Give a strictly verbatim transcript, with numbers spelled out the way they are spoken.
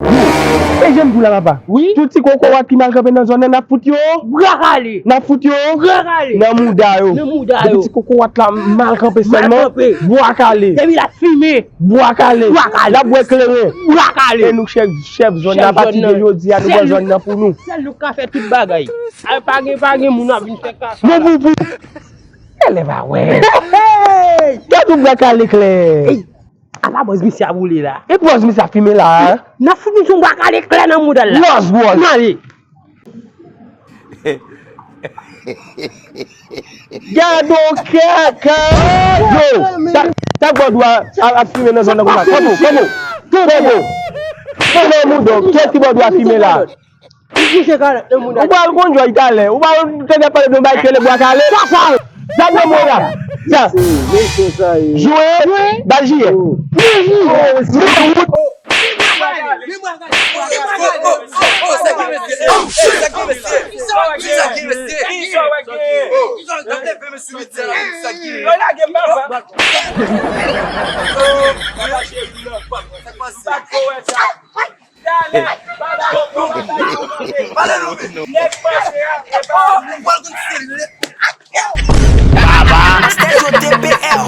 E jan m di w la, papa. Wi. Tout ti kokorat ki mal kanpe nan zòn nan, n ap fout yo. Bwa kale. N ap fout yo. Bwa kale. Nan mouda yo. Nan mouda yo. Depi ti kokorat la mal kanpe sèlman, bwa kale. Depi l ap fimen. Bwa kale. Bwa kale. L ap bwè kleren. Bwa kale. E nou chèf, chèf zòn nan, apati de jodi a, nou pran zòn nan pou nou. Sèl nou k ka fè tout bagay. Ay, pa gen, pa gen moun ap vin fè kaka. Bon, pou, pou. Elèv a wè. Gad yon bwa kale klè. Apa bòz misye ap woule la? E bòz misye ap fimen la, a? N ap fout misye yon bwa kale klè nan mouda l la. Lòs bòz. N ale. Gad yon kaka. Yo, sa, sa bòdwa ap, ap fimen nan zòn nan konsa. Kobo, kobo, kobo. Kobo mouda, kiyès ki bòdwa fimen la? Ou pral konn jòj talè. Ou pral tande pale de yon bagay ki rele bwa kale. Sa sa ye? Sa nan mwen la. Sa. Jwe. Bal jiyè. Baba. Stèl yo T P L.